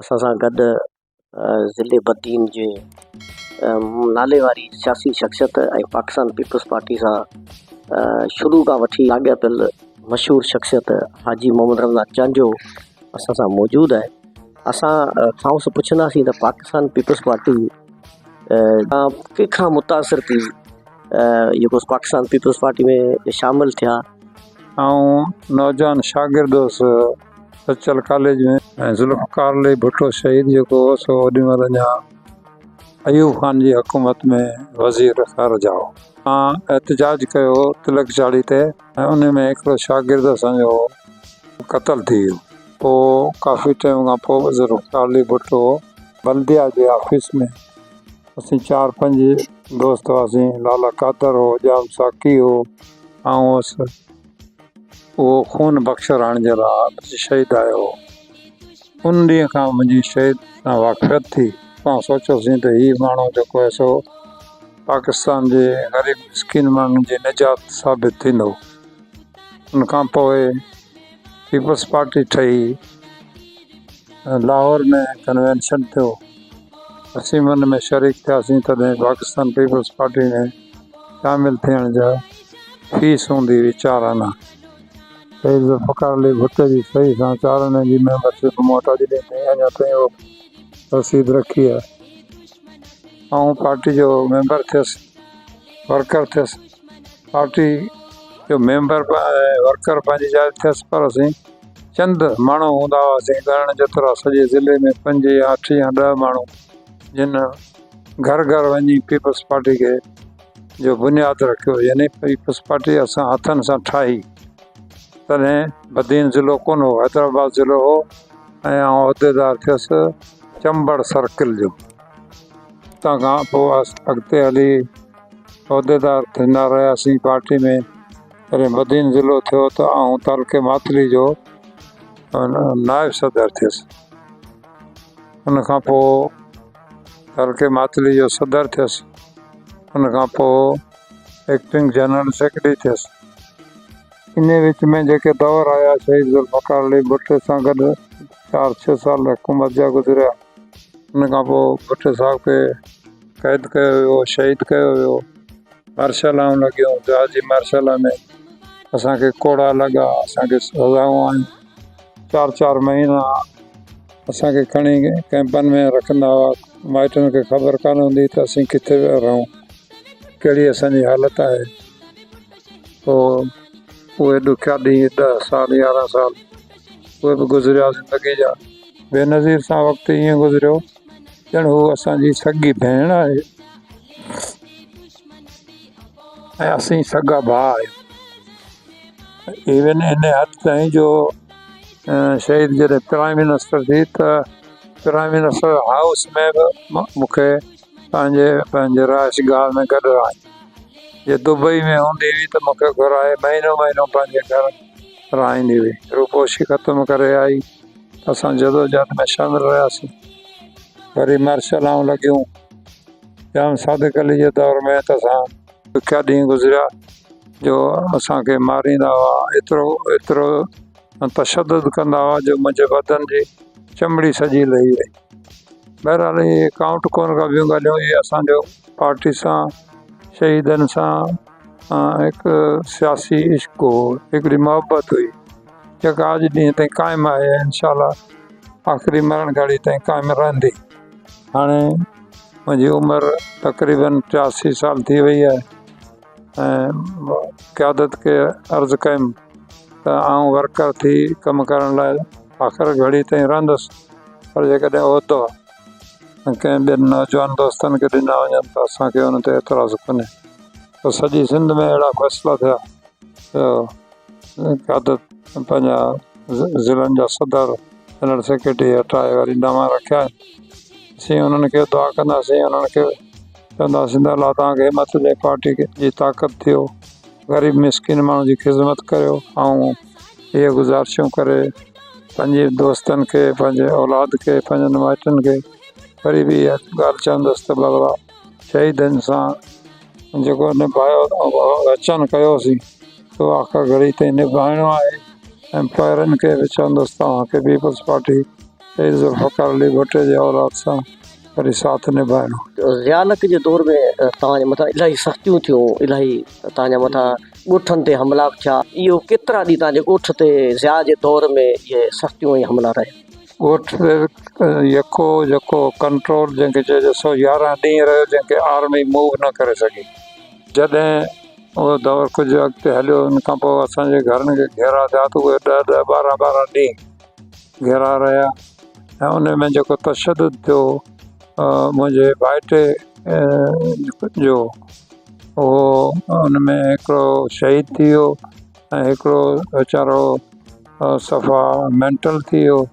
اسان سان گڏ ضلعي بدين جي نالي واري سياسي شخصيت ۽ پاڪستان پيپلز پارٽي سان شروع کان وٺي لاڳاپيل مشهور شخصيت حاجي محمد رمضان چانڊيو اسان سان موجود آهي. اسان کانئس پڇنداسين ته پاڪستان پيپلز پارٽي ڪنهن کان متاثر ٿي جيڪو پاڪستان پيپلز پارٽي ۾ شامل ٿيا. آئون نوجوان شاگرد هوس سچل ڪاليج ۾. ۽ ذوالفقار علي ڀٽو شهيد جيڪو هو سو اوڏي مهل اڃا ايوب خان جي حڪومت ۾ وزير خارجه هو. اسان احتجاج ڪيو تلڪ چاڙهي تي ۽ ان ۾ هڪڙو شاگرد اسان جو قتل ٿي ويو. پوء ڪافي ٽائيم کان پوء ذوالفقار علي ڀٽو بلديا جي آفيس ۾ اسين چار پنج دوست هئاسين لالا قادر هو، ڄام ساقي هو، آئون هوس. اهو خون بخشرائڻ جي لاء شهيد آيو هو. ان ڏينهن کان منهنجي شهيد سان واقفيت ٿي. اسان سوچيوسين ته هي ماڻهو جيڪو آهي سو پاڪستان جي غريب مسڪين ماڻهن جي نجات ثابت ٿيندو. ان کان پوء پيپلز پارٽي ٺهي. لاهور ۾ ڪنوينشن ٿيو. اسين به ان ۾ شريڪ ٿياسين. تڏهن پاڪستان پيپلز پارٽي ۾ شامل ٿيڻ جا فيس هوندي هئي چار آنا. شهيد ذوالفقار علي ڀٽي جي صحيح سان چار آنن جي ميمبرشپ مون وٽ اڄ ڏينهن تائين اڃا تائين اهو رسيد رکي آهي. آئون پارٽي جو ميمبر ٿيس، ورڪر ٿيس. پارٽي جو ميمبر ورڪر پنهنجي جاء تي ٿيس پر اسين چند ماڻهو هوندا هئاسين ڳڻڻ جيترا سڄي ضلعي ۾ پنج يا اٺ يا ڏهه ماڻهو جن گهر گهر وڃي پيپلز پارٽي کي جو بنياد رکيو يعني پيپلز پارٽي اسان هٿن سان ٺاهي تڏهن بدين ضلعو ڪونه هو حيدرآباد ضلعو هو ۽ آئون عهديدار ٿيس چمبڙ سرڪل جو اتان کان پوء اڳتي هلي عهديدار ٿيندا رهياسين پارٽي ۾ جڏهن بدين ضلعو ٿيو ته آئون تعلقي ماتلي جو نائب صدر ٿيس ان کان پوء تعلقي ماتلي جو صدر ٿيس ان کان پوء ايڪٽنگ جنرل سيڪريٽري ٿيس. انهي وچ ۾ جيڪي دور آيا شهيد ذوالفقار علي ڀٽي سان گڏ چار ڇهه سال حڪومت جا گذريا ان کان پوء ڀٽي صاحب کي قيد ڪيو ويو شهيد ڪيو ويو مارشلائون لڳيون جهاز جي مارشلا ۾ اسان کي ڪوڙا لڳا اسان کي سزائون آيون چار چار مهينا اسان کي کڻي ڪئمپن ۾ رکندا هئا مائٽن کي خبر ڪانه هوندي ته اسين ڪٿي پيا رهون ڪهڙي اسان جي حالت آهي پوء اهي ڏکيا ڏينهن ڏهه سال يارهن سال اهي به گذريا زندگي جا بينظير سان وقت ائين گذريو ڄڻ هو اسان جي سڳي ڀيڻ آهي ۽ اسين سڳا ڀاء آهيون ايون ان حد تائين جو شهيد جڏهن پرائم منسٽر ٿي ته پرائم منسٽر هائوس ۾ به مون کي پنهنجي پنهنجي رهائش گاهه ۾ گڏ رهائين. جي دبئي ۾ هوندي هئي ته مون کي گهرائي مهينو مهينو پنهنجي گهر رهائيندي هئي. روپوشي ختم ڪري آئي ته اسان جدوجهد ۾ شامل رهياسين. وري مارشلائون لڳيون. ڄام صادق علي جي دور ۾ ته اسان ڏکيا ڏينهن گذريا جو اسان کي ماريندا هئا ايترو ايترو تشدد ڪندا هئا جو منهنجي بدن جي چمڙي سڄي لهي وئي بهرحال اهي ڪائونٽ ڪونه ڪبيون ڳالهيون اهي اسانجو پارٽي سان شهيدن سان هڪ سياسي عشق هو هڪڙي محبت هئي جيڪا اڄ ڏينهن تائين قائم آهي انشاء الله آخري مرڻ گهڙي تائين قائم رهندي هاڻي منهنجي عمر تقريبن ٽياسي سال ٿي وئي آهي ۽ قيادت کي عرض ڪيم ته آئون ورڪر ٿي ڪم ڪرڻ لاء آخر گهڙي تائين رهندس پر جيڪڏهن عهدو ڪنهن ٻين نوجوان دوستن کي ڏنا وڃن ته اسان کي ان تي اعتراض ڪونهي ته سڄي سنڌ ۾ اهڙا فيصلا ٿيا ته قيادت پنهنجا ضلعن جا صدر جنرل سيڪريٽري هٽائي وري نوان رکيا آهن اسين انهن کي دعا ڪنداسين انهن کي چونداسين ته الله توهان کي همت ڏي پارٽي جي طاقت ڏيو غريب مسڪين ماڻهو جي خدمت ڪريو آئون اهي گذارشون ڪري پنهنجي دوستن کي پنهنجي اولاد کي پنهنجن مائٽن کي وري به اها ڳالهه چوندس ته بابا شهيدن سان جيڪو نڀايو وچن ڪيوسين سو آخر گهڙي تائين نڀائڻو آهي ۽ پيرن کي به چوندس توهان کي پيپلز پارٽي شهيد ذوالفقار علي ڀٽي جي اولاد سان وري ساٿ نڀائڻو. ضياء الحق جي دور ۾ توهان جي مٿان الاهي سختيون ٿيون، الاهي توهان جي مٿان ڳوٺن تي حملا به ٿيا، اهو ڪيترا ڏينهن توهان جي ڳوٺ تي ضياء جي دور ۾ اهي سختيون ۽ حملا رهيا؟ ڳوٺ تي يڪو جيڪو ڪنٽرول جنهن کي چئجي سو 11 ڏينهن رهيو جنهن کي آرمي موو نه ڪري سگهي. جڏهن اهو دور ڪجهه اڳتي هليو ان کان پوء اسان جي گهرن کي گهيرا ٿيا ته اهي ڏهه ڏهه ٻارهن ٻارهن ڏينهن گهيرا رهيا ۽ ان ۾ جيڪو تشدد ٿيو منهنجي ڀائٽي جو اهو ان ۾ هڪڙو شهيد ٿي ويو ۽ هڪڙو ويچارو صفا مينٽل ٿي ويو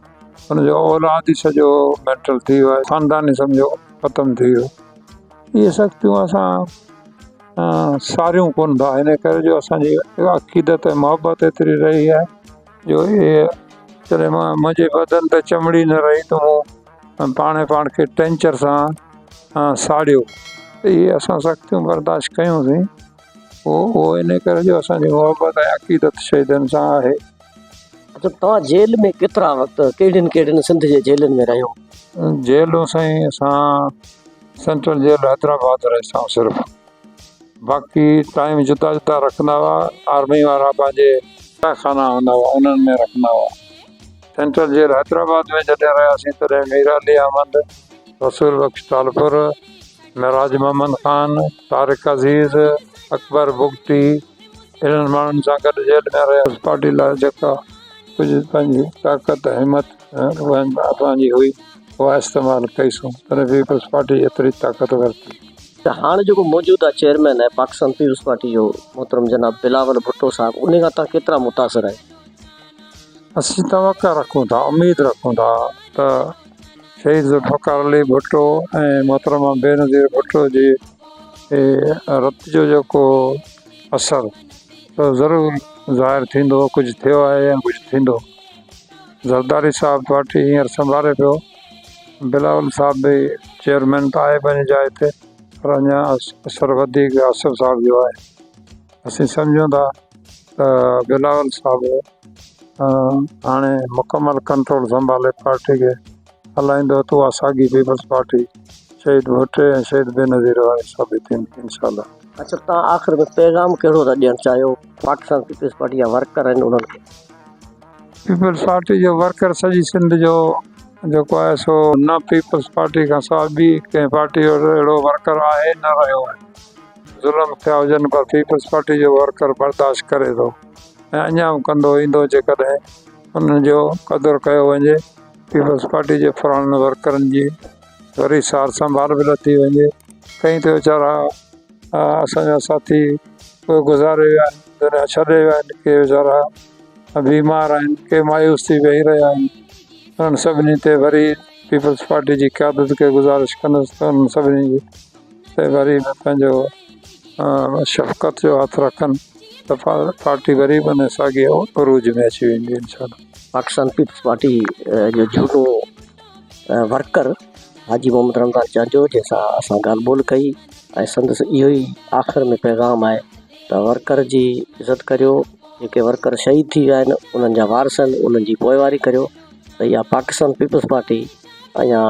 ان جو اولاد ئي سڄو مينٽل ٿي ويو آهي خاندان ئي سمجهو ختم ٿي ويو اهي سختيون اسان ساريون ڪونه ٿا ان ڪري جو اسانجي عقيدت ۽ محبت ايتري رهي آهي جو اهي جڏهن مان منهنجي بدن تي چمڙي نه رهي ته مون پاڻ پاڻ کي ٽينچر سان ساڙيو ته اهي اسان سختيون برداشت ڪيونسين اهو ان ڪري جو اسانجي محبت ۽ عقيدت شهيدن سان آهي. اچا توهان جيل ۾ ڪيترا وقت ڪهڙين ڪهڙين سنڌ جي جيلن ۾ رهيو؟ جيلون سائين اسان سينٽرل جيل حيدرآباد رهيسان صرف باقي ٽائيم جدا جدا رکندا هئا آرمي وارا پنهنجي تهه خانا هوندا هئا انهن ۾ رکندا هئا سينٽرل جيل حيدرآباد ۾ جڏهن رهياسين تڏهن مير علي احمد رسول بخش ٽالپر معراج محمد خان طارق عزيز اڪبر بگٽي انهن ماڻهن سان گڏ جيل ۾ رهياسين پارٽي لاء جيڪا ڪجهه پنهنجي طاقت همت پنهنجي هئي اها استعمال ڪئيسون تڏهن پيپلز پارٽي ايتري طاقت ورتي. ته هاڻ جيڪو موجوده چيئرمين آهي پاڪستان پيپلز پارٽي جو محترم جناب بلاول ڀٽو صاحب انهي کان توهان ڪيترا متاثر آهيو؟ اسين توقع رکون ٿا اميد رکون ٿا ته شهيد ذوالفقار علي ڀٽو ۽ محترمه بينظير ڀٽو جي رت جو جيڪو اثر سو ضرور ظاهر ٿيندو ڪجهه ٿيو آهي يا ڪجهه ٿيندو زرداري صاحب پارٽي هينئر سنڀالي پيو بلاول صاحب به چيئرمين ته آهي پنهنجي جاء تي پر اڃا اثر وڌيڪ آصف صاحب جو آهي اسين سمجهون ٿا ته بلاول صاحب هاڻي مڪمل ڪنٽرول سنڀالي پارٽي کي هلائيندو ته اها ساڳي پيپلز پارٽي شهيد ڀٽي ۽ شهيد بينظير واري ثابت ٿيندي انشاء الله. اڇا تان آخر ۾ پيغام ڪهڙو ٿا ڏيڻ چاهيو پاڪستان پيپلز پارٽي جا ورڪر آهن انهن کي؟ پيپلز پارٽي جو ورڪر سڄي سنڌ جو جيڪو آهي سو نه پيپلز پارٽي کان سواء ٻي ڪنهن پارٽي جو اهڙو ورڪر آهي نه رهيو آهي ظلم ٿيا هجن پر پيپلز پارٽي جو ورڪر برداشت ڪري ٿو ۽ اڃا به ڪندو ايندو جيڪڏهن انهن جو قدر ڪيو وڃي پيپلز پارٽي جي پراڻن ورڪرن جي وري سار سنڀال به لٿي وڃي ڪئين ته ويچارا اسانجا ساٿي گذاري ويا آهن دنيا ڇڏي ويا آهن ڪي ويچارا بيمار آهن ڪي مايوس ٿي ويهي رهيا آهن انهن سڀني تي وري پيپلز پارٽي جي قيادت کي گذارش ڪندس ته انهن سڀني جي تي وري به پنهنجو شفقت جو هٿ رکن ته پارٽي وري به ان ساڳي عروج ۾ اچي ويندي انشاء الله. پاڪستان پيپلز پارٽي جو جهونو ورڪر حاجي محمد رمضان چانڊيو جنهن سان اسان ڳالهه ٻولهه ڪئي ۽ سندس اهو ئي آخر ۾ پيغام آهي ته ورڪر جي عزت ڪريو جيڪي ورڪر شهيد ٿي ويا آهن انهن جا وارث آهن انهن جي پوئواري ڪريو ته اها پاڪستان پيپلز پارٽي اڃا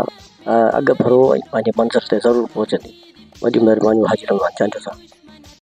اڳ ڀرو ۽ پنهنجي منزل تي ضرور پهچندي وڏيون مهربانيون حاجي رمضان چانڊيو صاحب.